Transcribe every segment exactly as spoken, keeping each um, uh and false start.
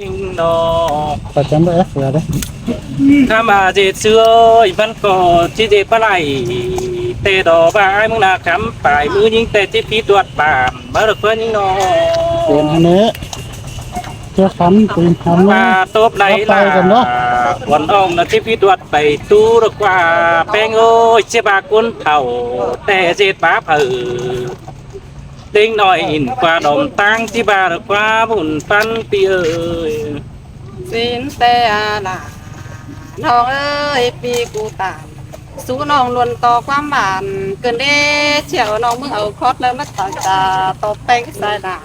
Nó. Phải chấm với ép vào đấy. Khám bà dệt xưa ơi, vẫn có chỉ dệt bá lại. Tê đó bà ai mưng nà khám phải mưa những tê chỉ phí tuột bản. Mới được quên những nó. Quên hả nè. Chưa khám, quên khám nè. Bà tốp này. Áp tay gần đó. Là quần ông nó chỉ phí tuột bảy tú được qua. Peng ơi, chỉ bà cuốn thầu. Tê dệt bá phở. Đinh nói in qua đom tăng chỉ bà được qua bùn păn pi ơi. Xin tê à là. Nong ơi, pi cu tản. Sú nong luôn to quám bản. Cơn đê chiều nong mưng ẩu khót lơ mất tỏ trà to peng sai đà.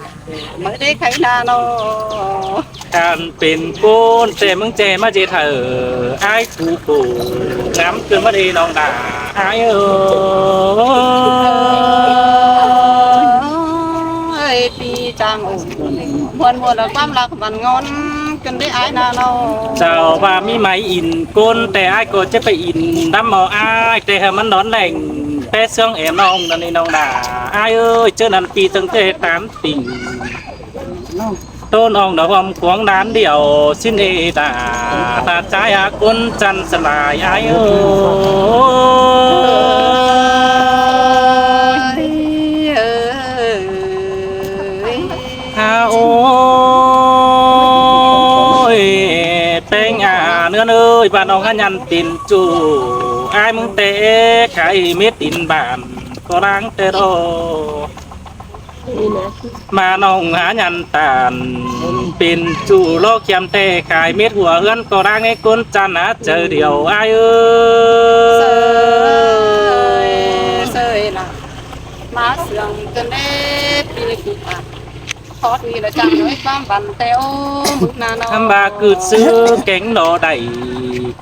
Mới đê khay na nô. Khăn pên côn tê mưng tê má dệt hở ai cú cú ngắm cơn má đi nong đà ai ơi. Ơi, pi chang ủng. Muôn muôn là quám lặc văn ngon. Cơn đê ai na nô. Chào và mi máy in côn tê ai có chết phải in đắm màu ai tê hờ mắn đón lành. Tê sương em nong nà đi nong đà ai ơi, chớ năn pi tưng tê tám tỉnh. Tôn ông đó hôm cuống đán điệu xin ê tả. Tả trái á cuốn chăn sân lai ai ơi. À ôi, peng à nươn ơi, bà nong há nhăn tin chủ. Ai mưng tê khai mết in bản có đáng tê đô. Mà nong há nhăn tản pin chủ lô khiêm tê khai mết hùa hươn có đáng ế cốn chăn há chớ điều ai ơi. Sơi, sơi là má sương cơn đê pi cú tản. Thoát đi là chăn nói quám văn tê ô mưng na nô. Hăm bà cư sư kéng đỏ đẩy.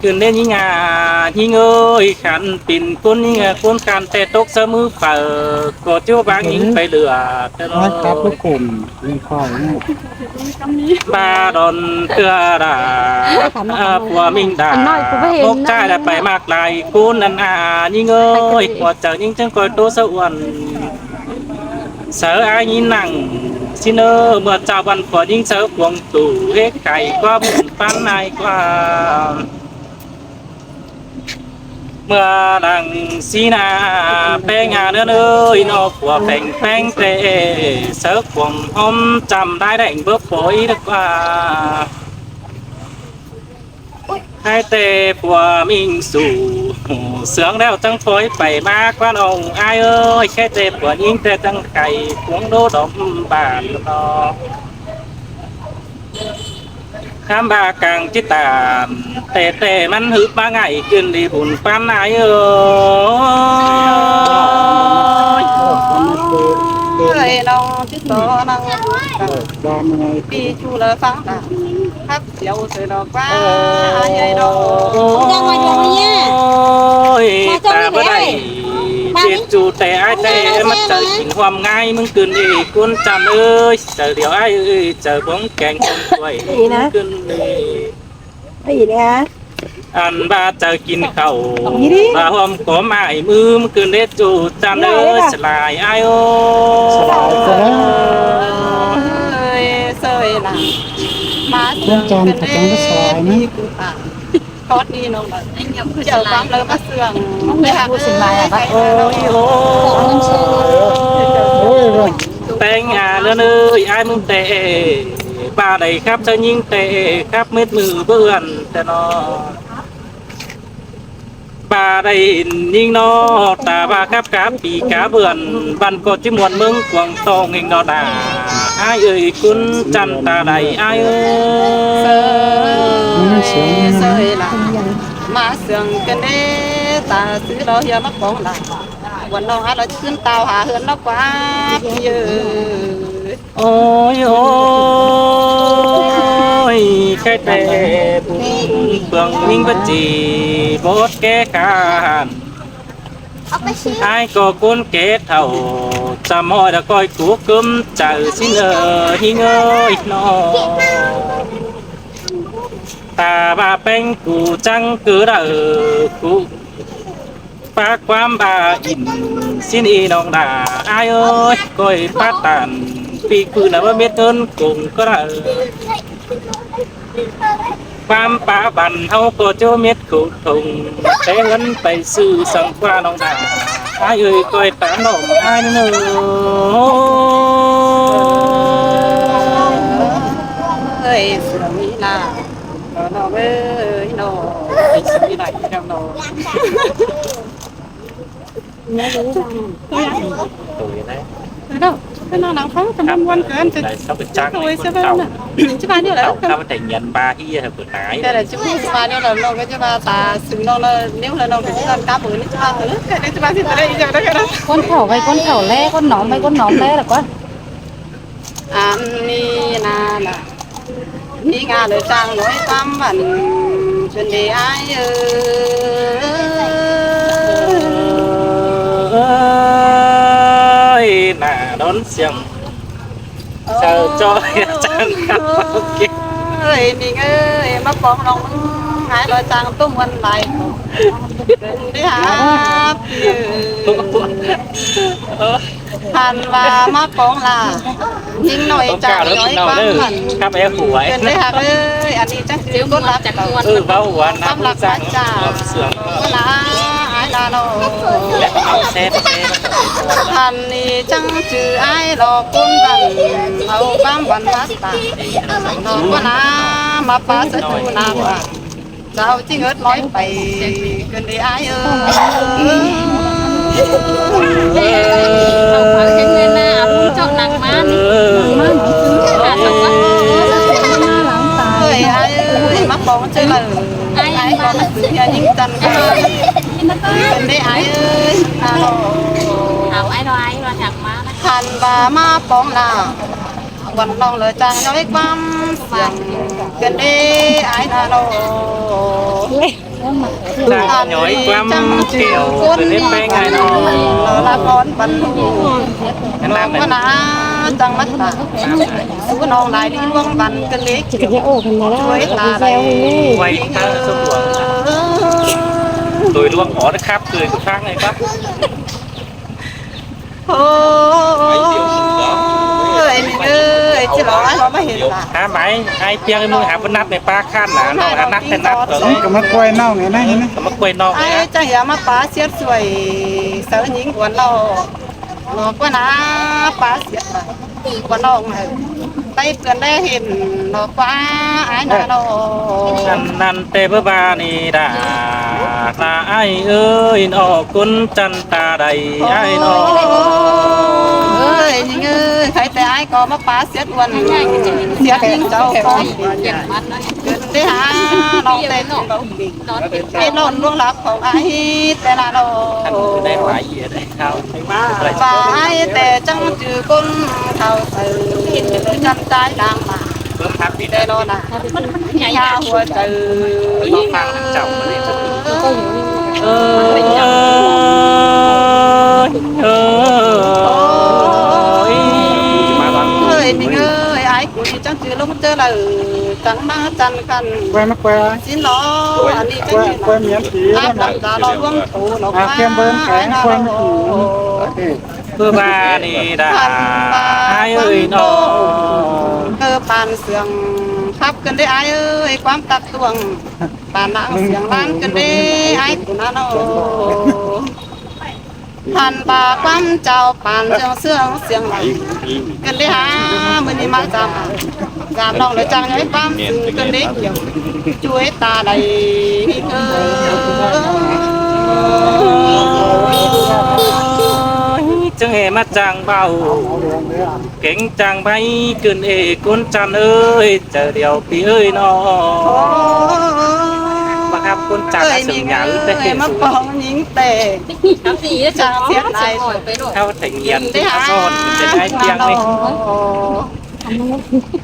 Cơn đê nhí ngà, nhí ngơi khăn pin cốn nhí ngà cốn khăn tê tốc sơ mứ phở. Có chiếu báng nhính phải lửa. Nói khắp lúc cùng, liên khỏi. Ba đòn tưa đà, à, của mình đà. Anh nói của bà Hiền. Mốc trai đã phải mặc lại cốn ăn à, nhí ngơi, của chở những chân coi tố sơ uẩn. Sơ ai nhí nặng, xin ơ, mưa chào văn của những sơ cuồng tủ hết cày qua bùn pán ai qua. Mưa đằng xí nà, peng à nươn ơi, nó của peng peng tê, sớ cuồng hôm chăm đai đành bớp bối được qua. Hai tê của mình sủ, sướng đeo trắng phối bảy ba quan ông ai ơi, cái tê của những tê trắng cày cuống đố đống bản nó. Khám ba cang chít tản, tê tê mắn hứp ba ngại cưn đi bùn pán ai ơi. Ơi, nong chít tó nong pi chu lơ pháng đà. Khắp chiều sơi đỏ qua, ai ai đỏ. Ôi, ta bơ đảy. Chết chu tê ai tê, em mắt trời chỉnh hoam ngai, mưng cưn đi, cuốn chăn ơi. Chớ điều ai ơi, chớ bóng kèng con quẩy. Ý nè. Cơn đi. Ý nè. Ăn ba chớ kín khẩu. Ý đi. Ba hôm có mãi mưa, mưa cơn đết chủ chăn ơi, sơ lai ai ơi. Sơ lai, sơ lai. Ơi, sơ lai. Má sương cơn đết đi cú tả. Có đi nông bật. Chào quán lơ bác Sương. Không biết cô xin bài à bác? Ôi, ôi. Ôi, vâng. Teng à, lơ nơi ai mưng tê. Ba đảy khắp sơ nhính tê, khắp mết mư bơ ăn tê nó. Ba đảy nhính nó, ta ba khắp cá pì cá bươn, văn có chứ muôn mưng cuồng tông hình nó đà. Ai ơi, cún chăn ta đảy, ai ơi. Sơ, sơ là. Má sương cơn đế, ta xứ đó hiệp mắc bóng đà. Buồn lòng hát nói chứ cơn tao hả hươn nó quá, pi ơi. Ôi, ôi, cái tê bún bương minh bất chỉ bốt kế khan. Ai có cuốn kế thầu, chăm hỏi đã coi cú cướm chào xin ơi, hinh ơi, nó. Ta ba peng cú trắng cứ đợi cú. Pá quám ba in xin y nong đà ai ơi, coi pá tản, pi cư nà bá mết ơn cùng có đà. ꞌquám pá băn ꞌháu ꞌcọ ꞌchớ mết khổ thông, té ꞌhướn pay sư săng ꞌquá ꞌnọng đa. Ái ơi, ꞌcoi tán đỏm ái ꞌnớ. Ơi, sướng ꞌnị nả. Nó, nó, ơi, nó. Ơi, sướng ꞌnị nả, nó. Tôi đấy. Đâu, cái nó nắng phóng cho nó muôn cái ăn. Đấy, sắp được trang. Tôi sẽ ꞌváng nả. Chứ bà đi lắm. Tao phải thể nhận ba hi hả bữa nay. Cái là chứ bà đi lắm, nó cái chứ bà ta xứng nó là nếu là nó cái chứ bà cá bự, chứ bà thứ, cái đấy chứ bà thì tôi đây, giờ đó cái đó. ꞌCốn khảu ꞌvạy ꞌcốn khảu ꞌlé, ꞌcốn ꞌnóm ꞌvạy ꞌcốn ꞌnóm ꞌlé là ꞌquá. Ăn ꞌnị nả nả. ꞌNị ngả lỏ chắng nói ꞌquám băn chuyến đi ái ơi. Ơi, nả đón xiềng. Sao cho chắng khắp ok. Ơi, ꞌnị ơi, ꞌmá póng ꞌnọng ái lỏ chắng ꞌtố muôn lai. Đi hả? Hăn ꞌva ꞌmá póng là ꞌnhính ꞌnọi chắng ꞌnọi ꞌquám băn. Khắp é hủa. Chuyến đi hả ơi, ăn ꞌnị chắng chứ ꞌcốn lắc. Ừ, ꞌvạu hủa nả ꞌquám lắc chắng. Sướng. Ái nả nó. Sếp, sếp. Hăn ꞌnị chắng chứ ái lỏ ꞌcốn băn. Au ꞌquám băn mát ta. Nó ꞌquá nả ꞌmá pá sa chu nả ꞌquá. Chao ꞌchí ớt ꞌlới pay chuyến đi ái ơi. Ơ, ơi, ái ơi, ꞌmá póng chứ là ái ꞌcọ ꞌmá xứ nhà ꞌnhính chăn. Chuyến đi ái ơi. Hăn ꞌva ꞌmá póng là ꞌquám ꞌnọng lỏ chắng nói ꞌquám xiếng chuyến đi ái nả nó. Nói ꞌquám chắng chứ kiểu ꞌcốn chuyến đi ái nó. Nó là con băn. Nó ꞌquá nả chắng mát ta. Sú ꞌnọng lai đi ꞌluống băn chuyến đi kiểu. Chuối ta lai. Quay thang số luồng. Tôi ꞌluống ók khắp, tôi cũng thang này bác. Ôi, ꞌnị ơi, ꞌchí lỏ ái lỏ ꞌmá hên ta. Hả, mai ái piêng ꞌmưng hả bớt nắt ꞌnị pá khăn nả, ꞌnọng hả nắt ꞌtẹ nắt. Song ꞌcọ ꞌmá ꞌquay ꞌnọng ꞌnị nả, ꞌnị nả. ꞌCọ ꞌmá ꞌquay ꞌnọng ꞌnị nả. Ái chắng hả ꞌmá pá siết suối, sáư ꞌnhính uôn ꞌnọng. Nó ꞌquá nả pá siết nả. Uôn ꞌnọng nả. Tay pươn đé hên, nó ꞌquá ái nả nó. Ăn, ăn ꞌtẹ báu ba ꞌnị đa. Nả ái ơi, ꞌnọ ꞌcốn chăn ta đảy ái ꞌnọ. Ơi, ꞌnhính ơi, khay ꞌtẹ ái ꞌcọ ꞌmá pá siết uôn. Siết ꞌnhính chảu ꞌcọ. Chuyến đi hả, ꞌnọng ꞌtẹ ꞌnị báu. Ái ꞌnọn ꞌluống lắp khong ái ꞌtẹ nả ꞌnọ. Ăn ꞌtẹ đảy pá ꞌnị đảy. Ba ái ꞌtẹ chắng chứ ꞌcốn khảu ꞌsớ, chăm ꞌchái đang mả. Bớm hắp đi ꞌtẹ ꞌnọ nả. Nhà hua chaư. Bớm hắp chảu. Ơ, ơ, ơ. Ơi, ꞌnhính ơi, ái ꞌcọ ꞌnị chắng chứ ꞌluống ꞌchớ lau chắng ꞌmá chăn khăn. Quay ꞌmá quay. Xin lỏ, ăn ꞌnị chắng quay, quay miễn phí áp đó đặt mà. Ra lỏ ꞌluống tủ lỏ. À, kem bơm cái quay miễn phí. Báu ba ꞌnị đa. Ái ơi ꞌnọ. Cơ bản sương khắp chuyến đi ái ơi, ꞌquám tắc tuông. Bản nắng sương lan chuyến đi ái ꞌcọ nả ꞌnọ. Hăn ꞌva ꞌquám chảu bản sương sương sương lai. Chuyến đi hả, ꞌmự ꞌnị ꞌmá chăm. Chăm ꞌnọng lỏ chắng ꞌnhói ꞌquám sương chuyến đi kiêng. Chuối ta đảy ꞌnhính ơi. Chắng ê ꞌmá chắng báu. Kéng chắng báu chuyến đi ꞌcốn chăn ơi, chảu điêu pi ơi ꞌnọ. Ơ, ꞌmá khắp ꞌcốn chăn ơi, sương ꞌnhính nhà ơi, ứt ꞌtẹ. ꞌMá póng ꞌnhính ꞌtẹ. Chắng siết lai. Thảu thành nghiên, đi hả? Son, ꞌtẹ ái piêng ꞌnị.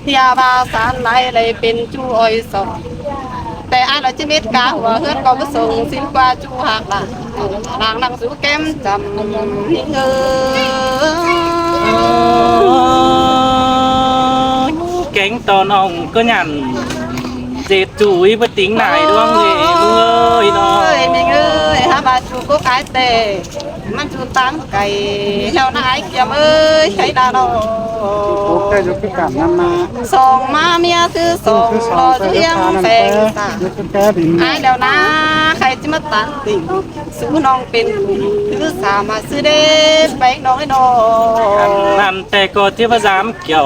Tia ba san lai lai pên ꞌchu ơi son. ꞌTẹ ái lỏ ꞌchí mết cá hua ꞌhướn ꞌcọ báu sông, xin ꞌquá ꞌchu hák lả. Đang đang sú kem chăm ꞌnhính ơi. Kéng ꞌto ꞌnọng ꞌcọ nhẳn. Tết ꞌchu ꞌi báu tứn nải ꞌluống ꞌlế ꞌmướng ơi ꞌnọ. Ơi, ꞌmướng ơi, hák ꞌva ꞌchu cốc ải ꞌtẹ, ꞌmắn ꞌchu ꞌtáng cay, ꞌhéo ꞌna ải Kiêm ơi, khay ꞌna ꞌnọ. Cốc ải ꞌchu cốc ải ꞌnặn ꞌna. Song ꞌmá ꞌmía thứ song, thứ song, lo ꞌchu ꞌhiếng ꞌpheng ta. Ải ꞌlẹo ꞌna, khay ꞌchí ꞌmá tán tỉnh. Sú ꞌnọng pên thứ sam ꞌmá ꞌsứ đé ꞌpéng ꞌnọng ới ꞌnọ. ꞌNặn ꞌtẹ ꞌcọ ꞌchí ꞌva dám kiẻo,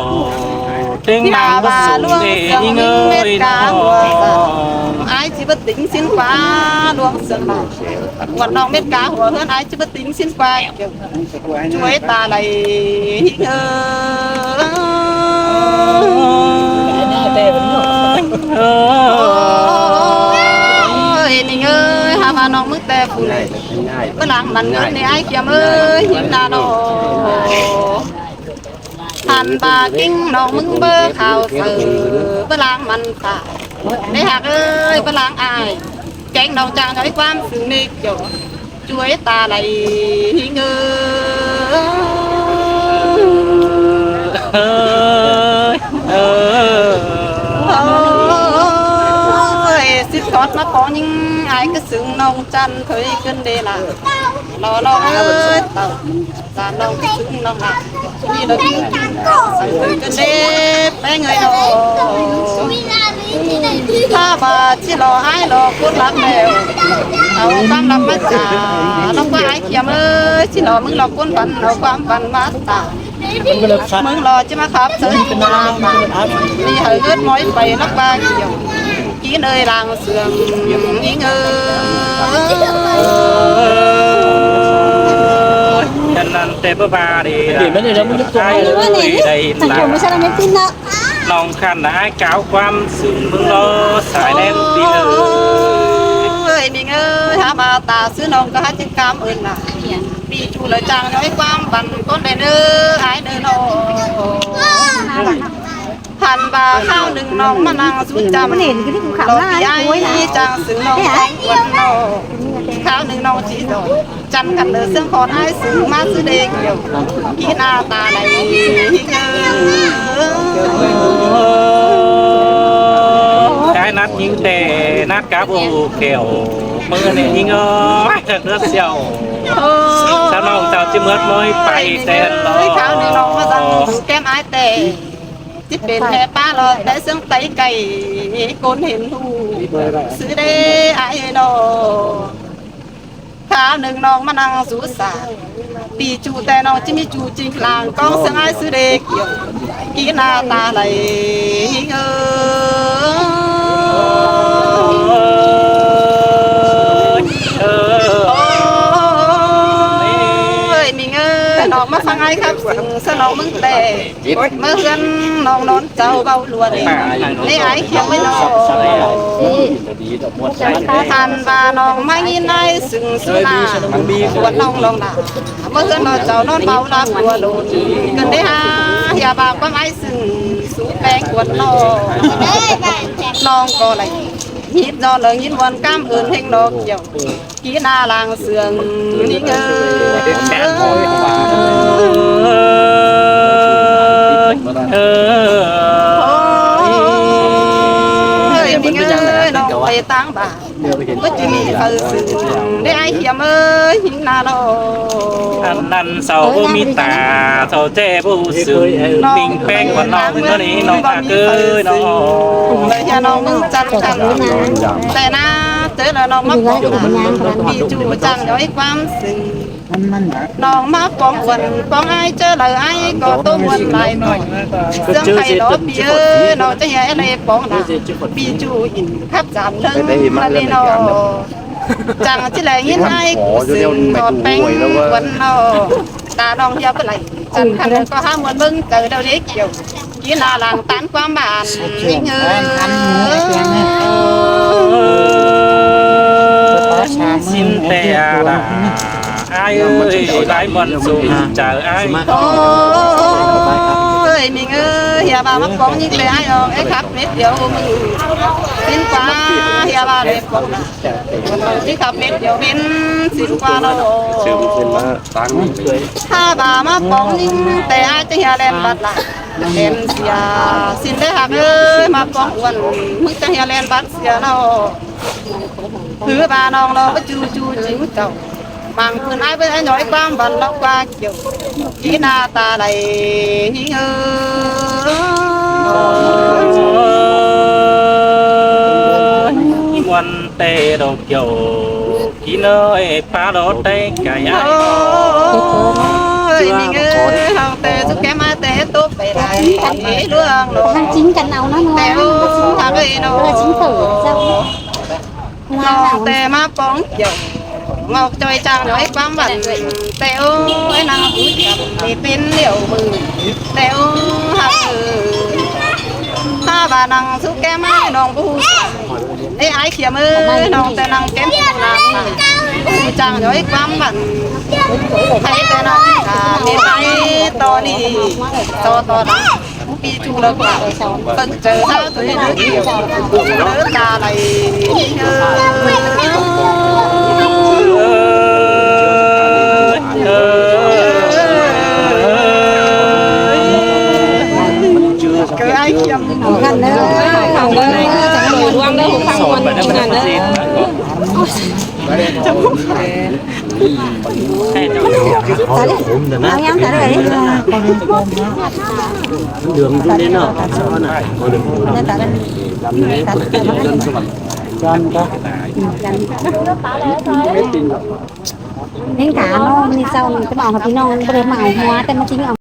ꞌtếng ꞌnáng báu sung ꞌlế ꞌnhính ơi ꞌnọ. Ải ꞌchí báu tứn ꞌsịn ꞌquá ꞌluống sương ꞌmá. Quạt ꞌnọng mết cá hua ꞌhướn ải ꞌchí báu tứn ꞌsịn ꞌquá kiẻo. Chuối ta đảy ꞌnhính ơi. Ôi, ꞌnhính ơi, hák ꞌva ꞌnọng ꞌmướng ꞌtẹ phủ đảy. Báu lăng mẳn ꞌngớn ꞌnị ải Kiêm ơi, ꞌnhính ꞌna ꞌnọ. Hăn ꞌva ꞌkính ꞌnọng ꞌmướng báu khảu saư, báu lăng mẳn ta. Đé hák ơi, báu lăng ải. Kéng ꞌnọng chắng ꞌnọi ꞌquám sương ꞌnị kiẻo. Chuối ta đảy ꞌnhính ơi. Ôi, ôi, ôi, sít sót ꞌmá ꞌpo ꞌnhính ải ꞌcứ sương ꞌnọng chăn thôi ꞌcứn đê la. ꞌNọ ꞌnọng ơi, tảu. Dán ꞌnọng ꞌcứ sương ꞌnọng ꞌna. ꞌNị ꞌnọng ꞌcứ sương ꞌnọng ꞌcứ đê ꞌpéng ơi ꞌnọ. Hák ꞌva ꞌchí lo ải lo ꞌcốn lắp ꞌlẹo. Au ꞌquám lắp ꞌmá ta. ꞌLo ꞌquá ải Kiêm ơi, ꞌchí lo ꞌmướng lo ꞌcốn păn, lo ꞌquám păn ꞌmá ta. ꞌMướng lo ꞌchí ꞌmá khắp ꞌsớ ꞌnị hảư ꞌhướt ꞌmới pay lắp ꞌva kiẻo. Kí ꞌnới lăng sương ꞌnhính ơi. Chăn ꞌnặn ꞌtẹ báu ꞌva đi. Ải ơi, đảy ꞌnọng khăn ꞌna ải cáo ꞌquám sương ꞌmướng lo sai ꞌnén ꞌpi ơi. Ơi, ꞌnhính ơi, hák ꞌva ta ꞌsứ ꞌnọng ꞌcọ hák ꞌchí cám ơn ꞌna. ꞌPi ꞌchu ꞌlới chắng ꞌnọi ꞌquám păn ꞌcốn đảy ꞌnớ ải ꞌnớ ꞌnọ. Hăn ꞌva khảu ꞌnưng ꞌnọng ꞌmá ꞌnăng dú chăm, lo ꞌpi ải chắng sương ꞌnọng ꞌtếng quán ꞌnọ. Khảu ꞌnưng ꞌnọng ꞌchí dọn chăn khăn ꞌnớ ꞌsướng khót ải sương ꞌmá ꞌsứ đê kiẻo. Kí ꞌna ta đảy ꞌnhính ơi. Cái nát ꞌnhính ꞌtẹ, nát cá bô kẻo. ꞌMưa ꞌnị ꞌnhính ơi, thật rất siêu. Sao ꞌnọng chảu ꞌchí ꞌmứa ꞌmới pay ꞌtẹ lo. Khảu ꞌnưng ꞌnọng ꞌmá dăng dú kém ải ꞌtẹ. ꞌChí pên ꞌhẹ ꞌpá lo té ꞌsướng Tây cay, ꞌcốn hên ꞌhụ ꞌsứ đé ải ꞌnọ. Khảu ꞌnưng ꞌnọng ꞌmá ꞌnăng dú sa. ꞌPi ꞌchu ꞌtẹ ꞌnọng ꞌchí ꞌmí ꞌchu ꞌchính lăng ꞌcóng ꞌsướng ải ꞌsứ đê kiẻo. Kí ꞌna ta đảy ꞌnhính ơi. Ơi, ꞌnhính ơi, ꞌnọng ꞌmá ꞌphắng ải khắp sương ꞌsớ ꞌnọng ꞌmướng ꞌtẹ. ꞌMá ꞌhướn ꞌnọng ꞌnón chảu báu ꞌluột. ꞌNị ải Kiêm ơi ꞌnọ. Hăn ꞌva ꞌnọng ꞌmá ꞌnghín ải sương sú ꞌna. Quán ꞌnọng ꞌnọng ꞌna. ꞌMá ꞌhướn ꞌnọng chảu ꞌnón báu lắp ꞌluột. Cơn đé ha, ꞌhia ꞌva ꞌquám ải sương sú ꞌpéng quán ꞌnọng. ꞌNọng ꞌcọ đảy ꞌnhính dọn lỏ ꞌnhính ꞌmuôn cám ơn ꞌhêng ꞌnọ kiẻo. Kí ꞌna lăng sương ꞌnhính ơi. Ơi, ꞌnhính ơi, ꞌnọng pay ꞌtáng bản. Báu ꞌchí ꞌmí phaư sương đé ải Kiêm ơi, ꞌnhính ꞌna ꞌnọ. Ăn năn sau báu ꞌmí ta, sau ꞌchẹ báu sương, ꞌmính ꞌpéng quán ꞌnọng ꞌnớ ꞌnị ꞌnọng ꞌhặc ơi ꞌnọ. Lỏ ꞌhia ꞌnọng ꞌmướng chăn chăn. ꞌTẹ ꞌna, ꞌchớ lỏ ꞌnọng ꞌmá póng ꞌna. ꞌPi ꞌchu chắng ꞌnọi ꞌquám sương. ꞌNọng ꞌmá póng quán, póng ải ꞌchớ lỏ ải ꞌcọ ꞌtố ꞌmuôn lai ꞌnọi. ꞌSướng khay lo ꞌpi ơi, ꞌnọng ꞌchớ ꞌhia é lai póng ꞌna. ꞌPi ꞌchu ỉn khắp dản ꞌlớng ꞌmá ꞌnị ꞌnọ. Chắng ꞌchí lai ꞌnghín ải sương ꞌnọn ꞌpéng quán ꞌnọ. Ta ꞌnọng ꞌhia báu lai. Chắng khăn ꞌcọ hák ꞌmuôn ꞌmướng chaư đaư đế kiẻo. Kí ꞌna lăng tán ꞌquám bản ꞌnhính ơi. Xin ꞌtẹ đa. Ải ơi, lai ꞌmuôn sung chaư ải. Ôi, Ơi, ꞌmí ꞌngới, ꞌhia ꞌva ꞌmá póng ꞌnhính ꞌtẹ ải ꞌo, ꞌchí khắp mết điêu ꞌmự. ꞌSịn ꞌqua, ꞌhia ꞌva ꞌlế póng. ꞌChí khắp mết điêu ꞌmí, ꞌsịn ꞌqua ꞌlẹo. ꞌSịn ꞌsịn ꞌmá, ꞌtáng ꞌmí. ꞌHa ꞌva ꞌmá póng ꞌnhính ꞌtẹ ải ꞌchí ꞌhia ꞌlen bắt ꞌlạ. ꞌLen sia, ꞌsịn đé ꞌhặc ꞌới, ꞌmá póng uôn, ꞌmự ꞌchí ꞌhia ꞌlen bắt sia ꞌlẹo. ꞌHứ ꞌva ꞌnọng ꞌlẹo báu ꞌchu ꞌchu ꞌchí ꞌmự chảu. ꞌMắn ꞌcứn ải báu ải ꞌnọi ꞌquám băn ꞌlẹo ꞌquá kiẻo. ꞌChí ꞌná ta đảy ꞌnhính ꞌhứ. ꞌMuôn ꞌtẹ đo kiẻo, ꞌchí ꞌnọi ꞌpá đo ꞌtẹ cai ải. Ơi, ꞌnhính ꞌhứ, ꞌhọng ꞌtẹ sú ké ꞌmá ꞌtẹ tốc pay lai, ꞌmí ꞌluống ꞌlẹo. Hăng chính căn áo nó nó. ꞌTẹ ới, ꞌhặc ới ꞌnọ. Ơ, chính phủ, sao? ꞌNọng ꞌtẹ ꞌmá póng kiẻo, ꞌngọk ꞌchoi ꞌchang ꞌnọi ꞌquám băn. ꞌTẹ ới, ꞌnăng ứt ꞌmí pên điêu ꞌmự. ꞌTẹ ới, ꞌhặc ới. ꞌHa ꞌva ꞌnăng sú ké ꞌmá ꞌnọng báu ꞌhụ. Ê, ải Khiêm ơi, ꞌnọng ꞌtẹ ꞌnăng kén ꞌnăng. Báu ꞌhụ ꞌchang ꞌnọi ꞌquám băn. Hảư ꞌtẹ ꞌnọng, à, mết ải ꞌto ꞌnị, ꞌto ꞌto đa. ꞌPi ꞌchu ꞌlợc ꞌva, ꞌpứng chaư ꞌháo ꞌtoi ꞌnị, ꞌlới ta đảy. Ơ, ải Khiêm. Hỏng khăn đó, hỏng khăn đó, hỏng khăn đó, hỏng khăn đó. Tắt đi. Ăn nhắm tắt đi. Đường đi đến nào? Nó tắt đi. Tắt đi. Đến cả nó đi sau mình cứ bảo là thì nó không được mạo hóa, cái nó chính là